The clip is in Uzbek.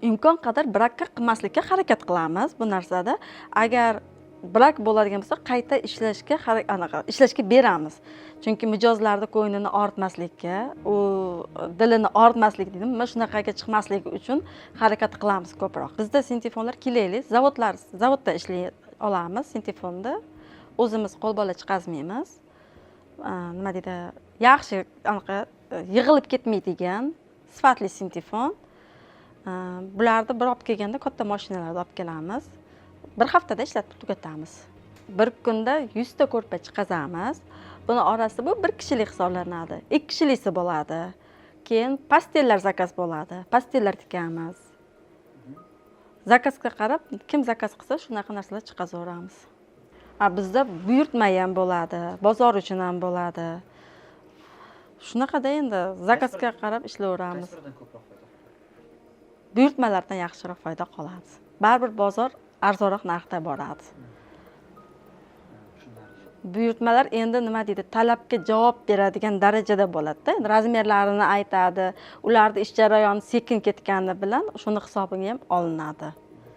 Imkon qadar brakka qilmaslikka harakat qilamiz bu narsada. Agar brak bo'ladigan bo'lsa, qayta ishlashga anaqa ishlashga beramiz, chunki mijozlarni ko'nglini og'ritmaslikka, u dilini og'ritmaslik deydimi, mana shunaqaga chiqmasligi uchun harakat qilamiz ko'proq. Bizda sintefonlar kelaylik, zavodda ishlay olamiz sintefonni, o'zimiz qo'lbola chiqazmaymiz. Nima deydi, yaxshi anaqa yig'ilib ketmaydigan sifatli sintefon. Bularni bir olib kelganda katta mashinalarda olib kelamiz, bir haftada ishlatib tugatamiz. Bir kunda 100 ta ko'rpa chiqazamiz. Buni orasida bu bir kishilik hisoblanadi, ikki kishilisi bo'ladi, keyin постель lar заказ bo'ladi, постель lar tikamiz. Заказ ga qarab, kim заказ qilsa, shunaqa narsalar chiqazaveramiz. A bizda buyurtma ham bo'ladi, bozor uchun ham bo'ladi, shunaqada endi заказ ga qarab ishlayveramiz. Qaysi biridan ko'proq foyda? Buyurtmalardan yaxshiroq foyda qoladi, baribir bozor arzonroq narxda boradi. Tushunarli. Buyurtmalar endi, nima deydi, talabga javob beradigan darajada bo'ladida. Endi размер larini aytadi, ularni ish jarayoni sekin ketgani bilan shuni hisobiga ham olinadi.